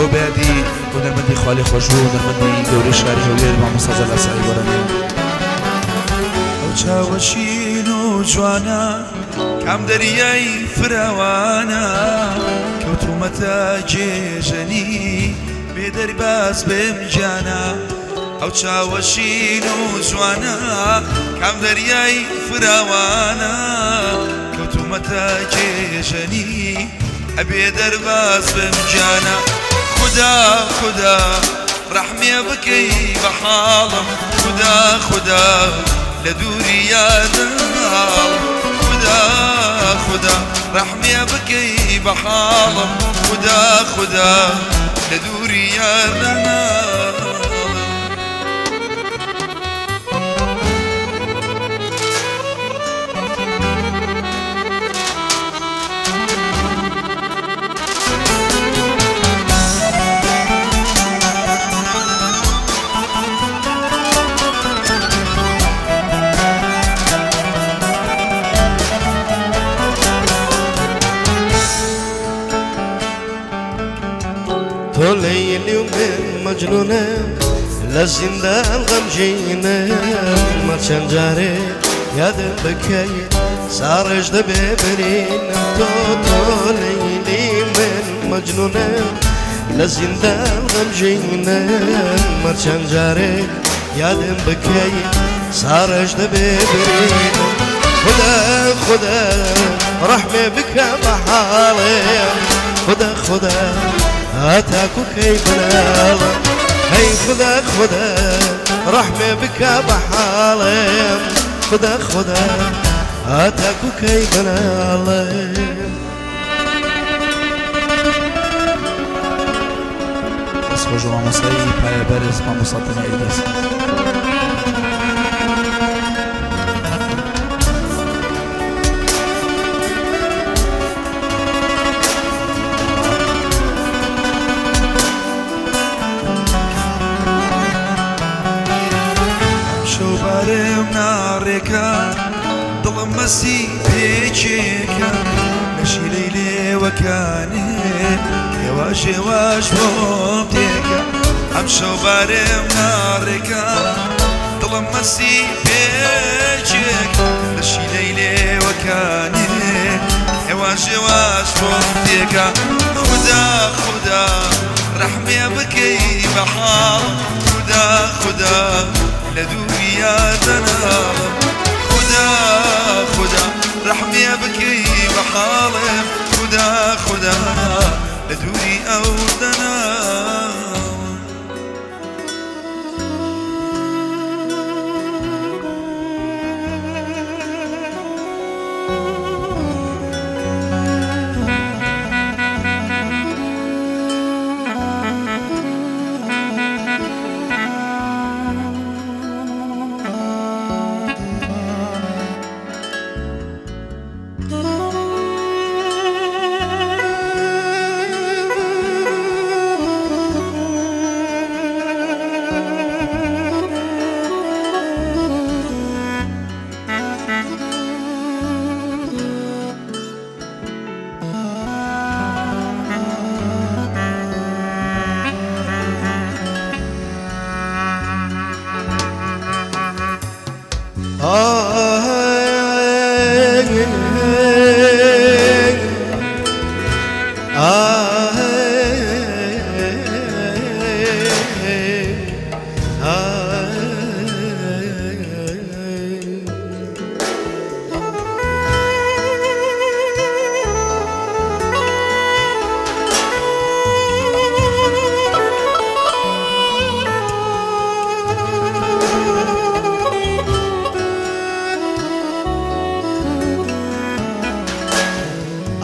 ئەو بەیادی هونەرمەندی خوا لێ خۆشبوو هونەرمەندی گەورەی شاری هەولێر مامۆستا جەلال سەعید گۆرانیە. ئەو چاوە شین و جوانە کام دەریای فراوانە کەوتومەتە گێژەنی بێ دەرباز بم گیانە ئەو چاوە شین و جوانە کام دەریای فراوانە کەوتومەتە گێژەنی ئەبێ دەرباز بم گیانە خودا خودا ڕەحمێ بکەی بە حاڵم خودا خودا لە دووری یاداڵم خودا خودا ڕەحمێ بکەی بە حاڵم خودا خودا لە دووری یاداڵم. تۆ لەیلی و من مەجنونم لە زیندان غەمگینم مەچەند جارێ یادم بکەی ساڕێژ دەبێ برینم تۆ تۆ لەیلی من مەجنونم لە زیندان غەمگینم مەچەند جارێ یادم بکەی ساڕێژ دەبێ برینم خودا خودا ڕەحمێ بکە بە حاڵێ خودا خودا هەتاکو کەی بناڵم هەی خودا خودا ڕەحمێ بکە بە حاڵێم خودا خودا هەتاکو کەی بناڵم. دەست خۆش مامۆستای پایە بەرز مامۆستا تەنیا ئیدریس. شەو بارم ناڕێکە دڵم مەستی پێکێکە لەشیلەی لێوەکانێ هێواش هێواش بۆم تێکە ئەم شەو بارم ناڕێکە دڵم مەستی پێکێک لەشیلەی لێوەکانێ هێواش هێواش بۆم تێکە خودا خودا ڕەحمێ بکەی بە حاڵ خودا خودا لە دووری یادەناڵم خودا خودا ڕەحمێ بکەی بە حاڵم خودا خودا لە دووری ئەو دەناڵم.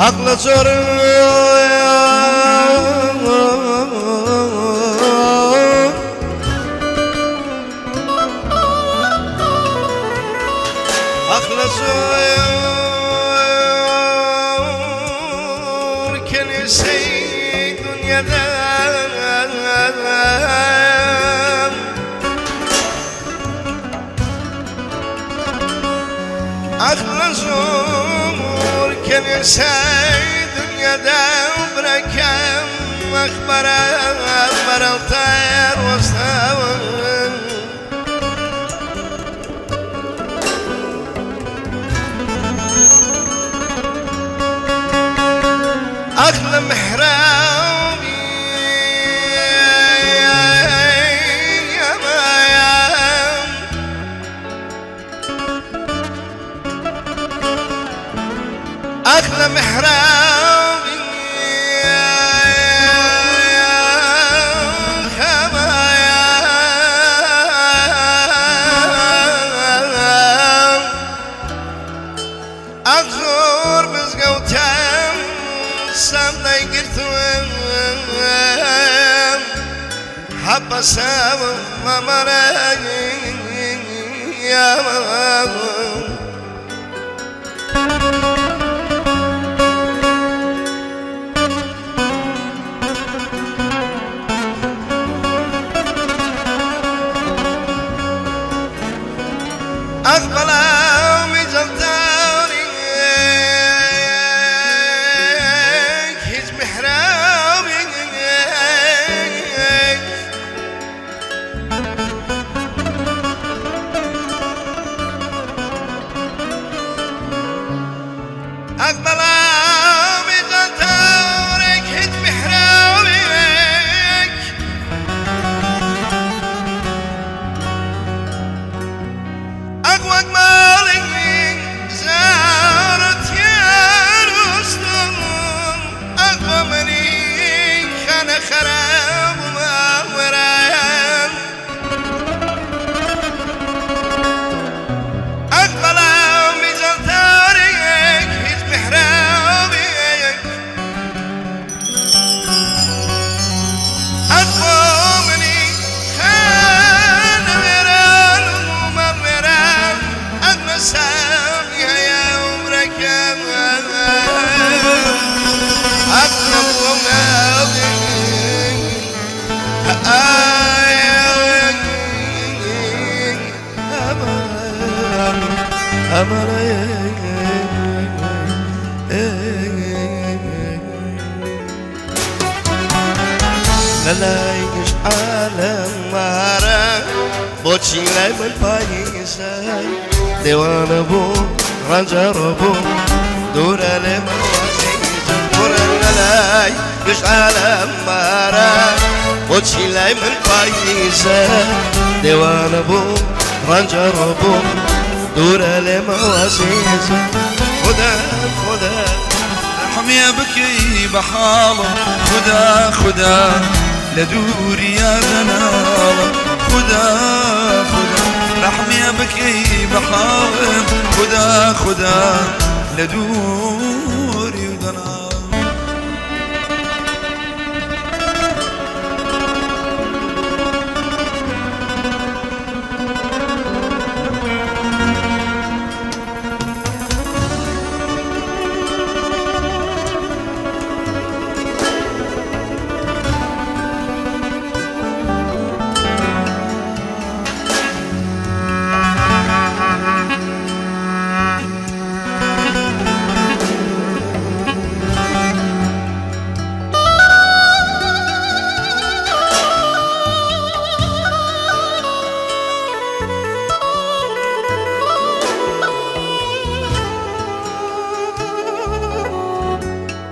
ئەقڵە زۆر ئەقڵە زۆر کەنیسەی دنیادام ئەقڵە زۆر کەنیسەی دنیادام برەکەم. مەخبەرە بەرەو تایەر وەستاوم. ئەخ لە محرابی ئەخ لە محرابی ئەخ زۆر مزگەوتم سام دایگرتم حەپەساوم مامەرە ئەخ بەڵام جەڵتاری هیچ محرابێک. ئەخ بەڵام جەڵتارێک هیچ محرابێک. ئەخ وەک ماڵێک زارت یارستم، ئەخ بۆ منی خانە خەراب و ماوەران. ئەخ بەڵام جەڵتارێک هیچ محرابێک. ئەخ بۆ منی خانە وێران و ماڵوێران، ئەخ لە سامی هەیە عومرەکەم، ئەخ لە بۆ ناوێ لەلای گشت عالەم مارە، بۆچی لای من پاییزە؟ دێوانە بوو ڕەنجەڕۆ بوو دوورە لێ مەوازیزە. لەلای گشت عالەم مارە، بۆچی لای من پاییزە؟ دێوانە بوو ڕەنجەڕۆ بوو دوورە لێ مەوازیزە. خدا خدا ڕەحمێ بکەی بە حاڵم، خودا خودا لە دووریا دەناڵم. خودا خودا ڕەحمێ بکەی بە حاڵم، خودا خودا لە دووری و دەناڵم.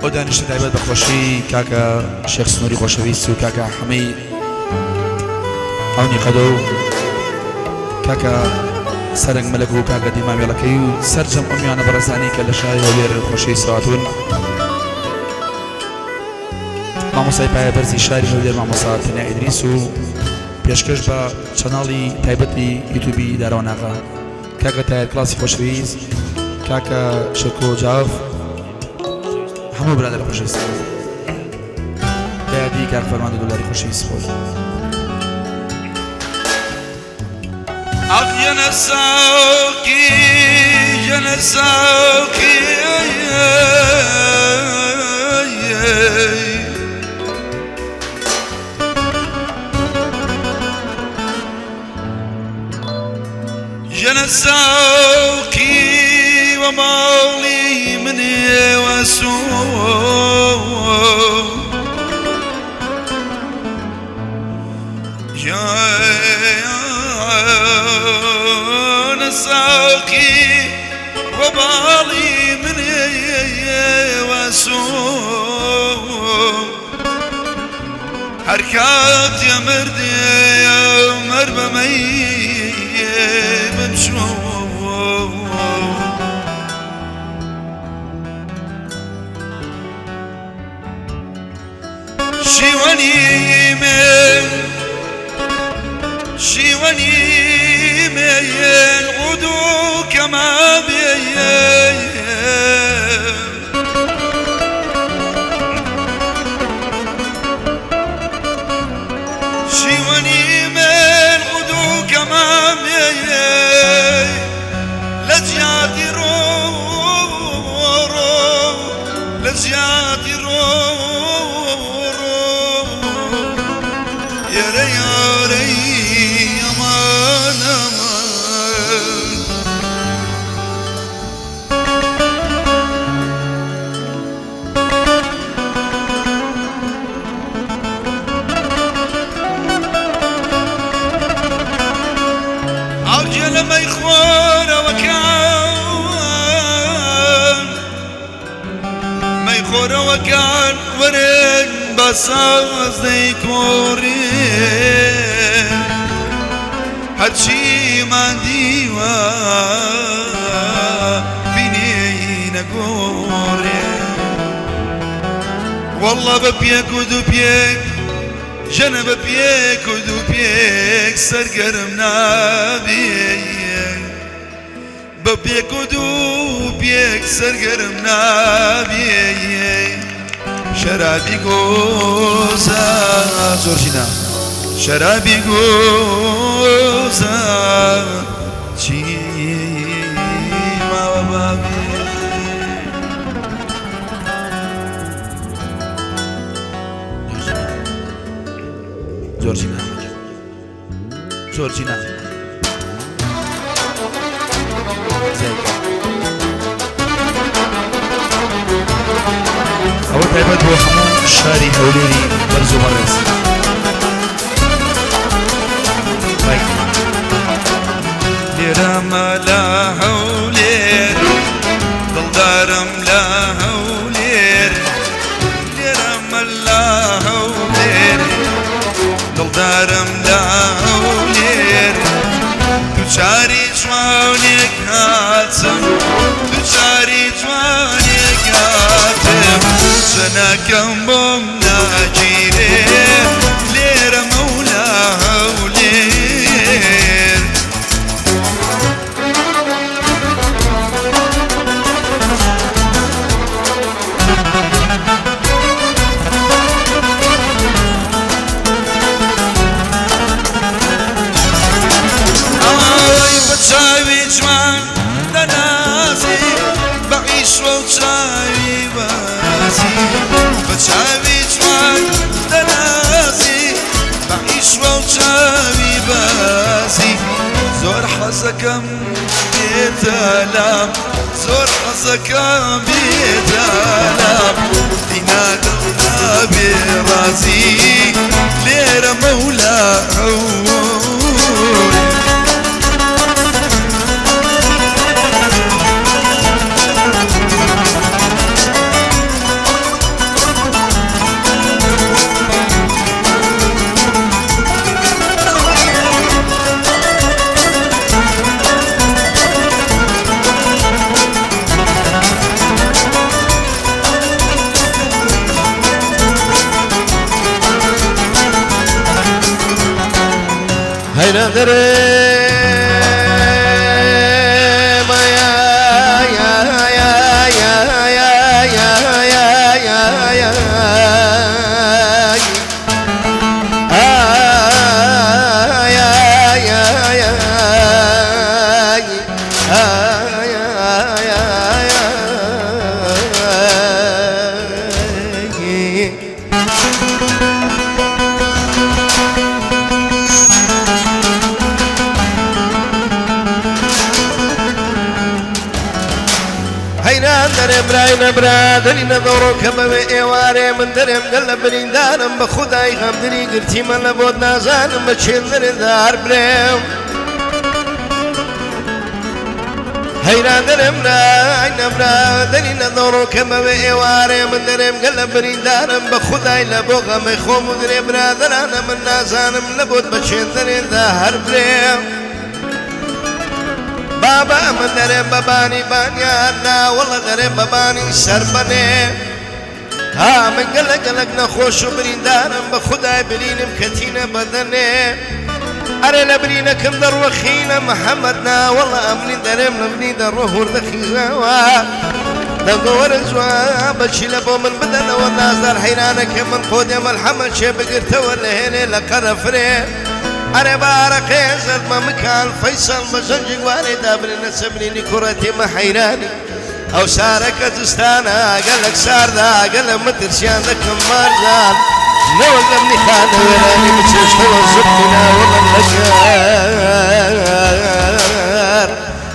ئەو دانیشتە تایبەت بە خۆشی کاکە شێخ سنووری خۆشەویست و کاکە حەمەی ئەونی قەدۆ و کاکە سەرنگ مەلەک و کاکە دیماوێڵەکەی و سەرجەم ئەو میوانە بەڕێزانەی کە لە شاری هەولێر خۆشەویست هاتوون، مامۆستای پایە بەرزی شاری هەولێر مامۆستا تەنیا ئیدریس و پێشکەش بە channel ی تایبەتی یوتیوبی دارەوەناغا، کاکە تایەر کلاسی خۆشەویست، کاکە شێرکۆ جاف، هەموو برادەر خۆشەویست بە یادی کاک فەرماندە دۆلاری خۆشەویست خۆی. ئەخ یەنە ساقی یەنە ساقی. ژنە ساقی وە ماڵی منێ وەسوو. هەر کاتێ مردێ مەر بە مەی بمشۆ. شیوەنی من شیوەنی من عودو کەما بێ. شیوەنی من عودو کەما بێ لە جیاتی ڕۆ ڕۆ لە جیاتی ڕۆ ڕۆ یارە یارەی ئەمان ئەمان. ئاوجێ لە مەیخۆرەوەکان مەیخۆرەوەکان وەرن بە ساز دەیکۆڕێ هەرچیمان دیوە بینێینە گۆڕێ. والله بە پێک و دوو پێک ژەنە بە پێک و دوو پێک سەرگەرم نابێ بە پێک و دوو پێک سەرگەرم نابێ شەرابی گۆزە زۆرجینا شەرابی گۆزە چی ماوە بابێ. جۆرجینا جۆرجینا زیایکە. ئەوە تایبەت بۆ هەموو شاری هەولێری بەرز و بەڕێز. ڕایک. لێرەمە لە هەولێر دڵدارم لە هەولێر لێرەمە لە هەولێر دڵدارم لە هەولێر دووچاری جوانێک هاتم دووچاری جوانێک هاتم ژنەکەم بۆم ناگیرێ لێرە مەولا هەولێر. ئای بە چاوی جوان دەنازی بە عیشوە و چاوی بازی بە چاوی جوان دەنازی بە عیشوە و چاوی بازی زۆر حەزەکەم بێتەلام زۆر حەزەکەم بێتەلام دینا دڵنا بێ ڕازی لێرە مەولا هەولێر. هەیران دەرێ مایا یا یا یا یا یا یا یا یا ئای ئای ئای ئای ئای ئای ئای. هەیران دەرێ برای نەبرادەری نەدەڕۆ کە بەوێ ئێوارێ من دەرێم گەل لە بریندارم بە خودای غەمدری گرتیمە لە بۆت نازانم بە چێن دەرێ دار برێم. هەیران دەرێم برای نەبرا دەری نەدەڕۆکە بەوێ ئێوارێ من دەرێم گەلە بریندارم بە خودای لە بۆ غەمەی خۆم و درێ برادەرانە من نازانم لە بۆت بە چێن دەرێندا هەر برێ بابا من دەرێم بە بانی بانیان ناوەڵە دەرێم بە بانی سەربەنێ ها من گەلە گەلەک نەخۆش و بریندارم بە خودای برینم کەتینە بەدەنێ ئەرێ لە برینەکەم دەڕوەخینە محەممەد ناوەڵە ئەمنی دەرێم لە منی دەڕۆ هوردە خیزاوە دەنگۆ وەرە جوان بەچی لە بۆ من بدەنەوە نازدار حەیرانەکە من قۆدێ مەلحەمە چێ بگرتەوە لە هێنێ لە قەرەفرێ ئەرێ بارەقێ زەردمە مکان فەیسەڵ بە ژەنجی گوارێ دابرێنە سەبرینی کوڕەتی مە حەیرانی ئەو سارەکە زستانە گەلەک ساردا گەلە مەترسیان دەکەم مارجان نەوەک لەم نیخانە وێرانی بچێشتەوە زبڵی ناوەڵم لەگەر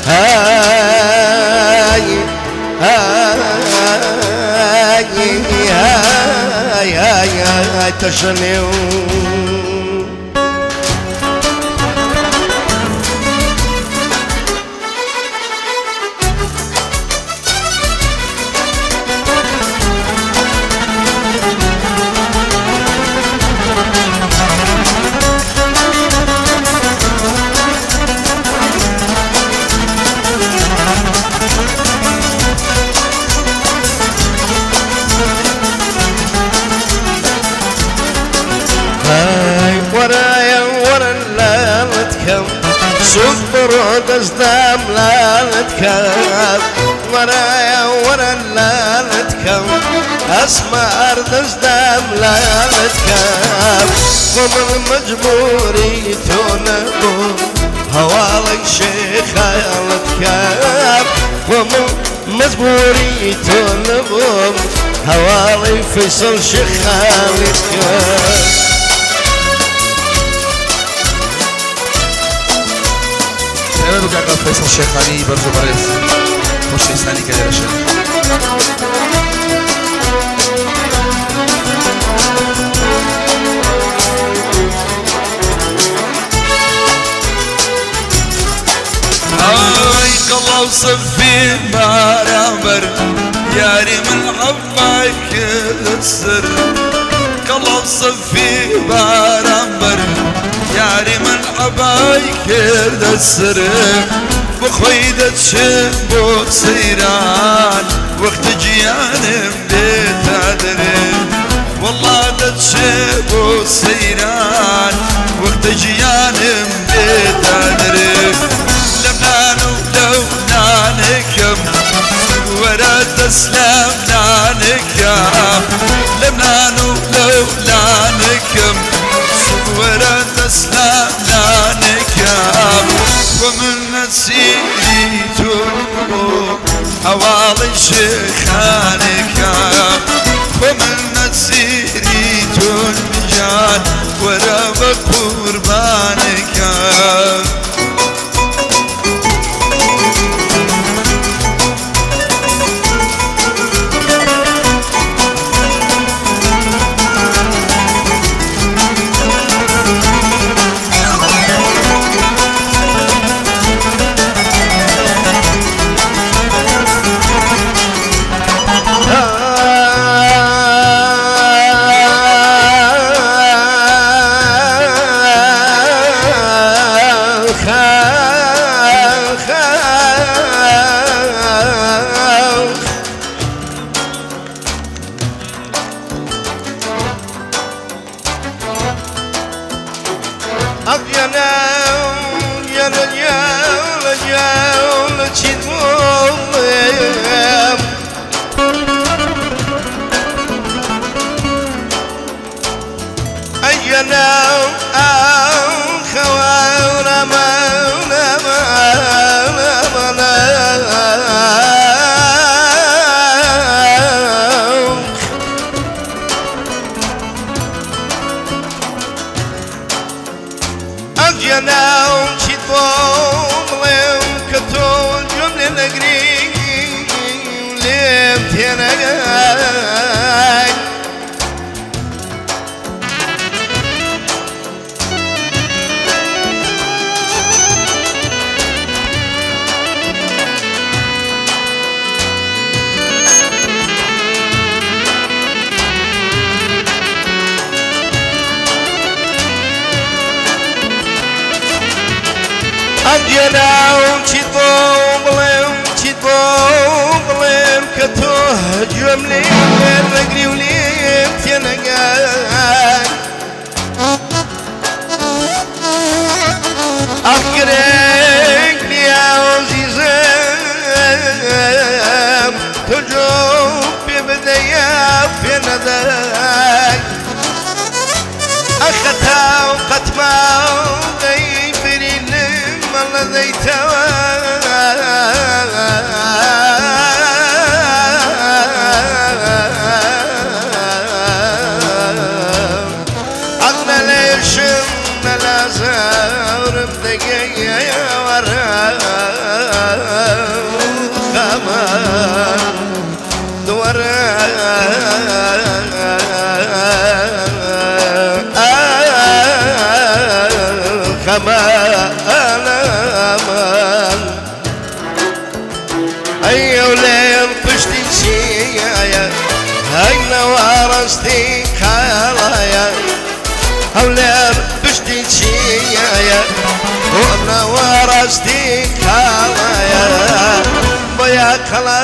هاي هاي هاي هاي هاي تشنيو. وەرایە وەرن لالت کەم سوک بڕۆ دەستدام لالت کەم وەرایە وەرن لالت کەم ئەسمار دەستدام لالت کەم بۆ من مەجبوری تۆ نەبوو هەواڵی شێخایەڵت کەم بۆ من مەجبوری تۆ نەبووم هەواڵی فیسڵ شێخاڵت کەم. تایبەت بە کاکە فەیسەڵ شێخانی بەرز و بەڕێز خۆشەویستانی کە لێرە شەن. ئای قەڵاو سەفی بارامبەر یاری من عەبای کرد سەر قەڵاو سەفی بارامبەر یاری من عەبای کردە سەر بخۆی دەچم بۆ سەیران وەختە گیانم دێتە دەرێ وەڵا دەچێ بۆ سەیران وەختە گیانم دێتە دەرێ لەم نان و لەو نانێکم وەرە دەسلام نانێکم لەم نان و لەو لانێکم وەرە دەسلام نانێکم بۆ من نەسیری تۆ هەواڵی شێخانێکم بۆ من نەسیری تۆ گیان وەرە بە قوربانێکم. ئەگێناو چیت بۆ بڵێم چیت بۆ بڵێم کە تۆ گوێم لێ نەگری و لێم تێنەگای ئەخ گرنگ نییە ئازیزم تۆ جۆ پێ بدەیە پێ نەدەی ئەخەتا و قەتما و دەی برینم مەڵەدەیتەوە ئەقلە لێشم نەلازەورم دەگەیەوەرە خەمە دووەرە خەمە ئەلەمەن ئەی ئەولێم پشتی چیایە هەی نەوارەستی خاڵایە هەولێر پشتی چیایە نەوارەستی خاڵایە بۆیە کەڵا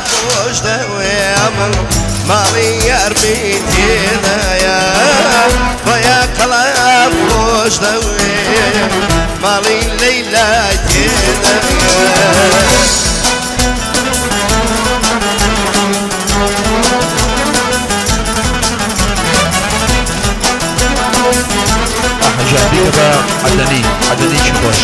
خۆش دەوێ من ماڵی یارمی تێدایە بۆیە کەڵا خۆش دەوێ ماڵی لەیلای تێدایە. ئەحمەد گیان بیکە بە عەدەنی عەدەنیکی خۆش.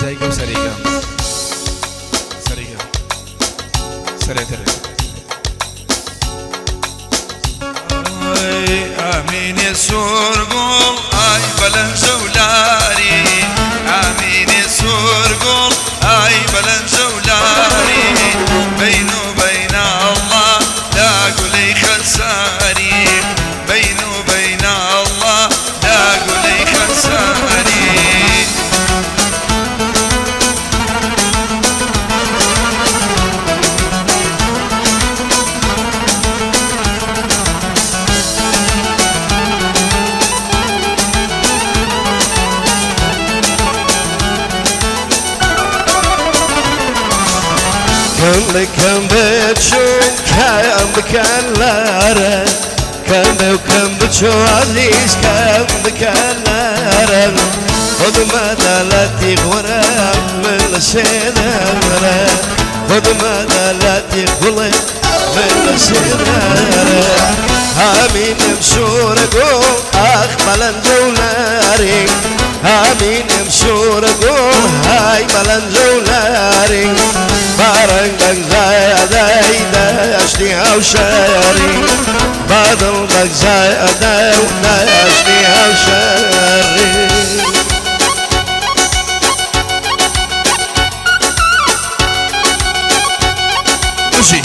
زایگە و سەریگە سەریگە سەرێتر. ئەی ئامینێ سوورگوڵ ئای بەلەنجە و لاری ئامینێ سوورگوڵ ئای بەلەنجە و لاری بەین و بەین ئەڵڵا لا گولەی خەساری بەین و بەین ئەڵڵا لا گولەی خەساری. کەم بچوو کەم بکەن لارە کەم بێ و کەم بچوو عەزیز کەم بکەن لارە خود مەدالەتی غورە من لە سێدارە خود مەدالەتی گوڵێ من لە سێدارە هامینم سوورە گوڵ ئاخ بەلەنجە و لاری هامینم سوورە گوڵ های بەلەنجە و لاری بارنگ بەگزای دەشتی هاوشاری بادڵ بەگزای ئەدای و دەشتی هاوشاری. بژی.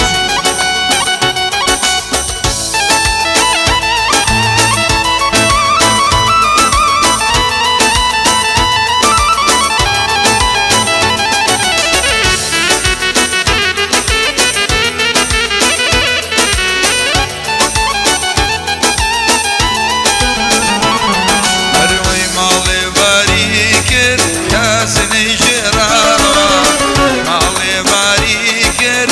هەروەی ماڵێ باری کرد کاسنەی ژێراوە ماڵێ باری کرد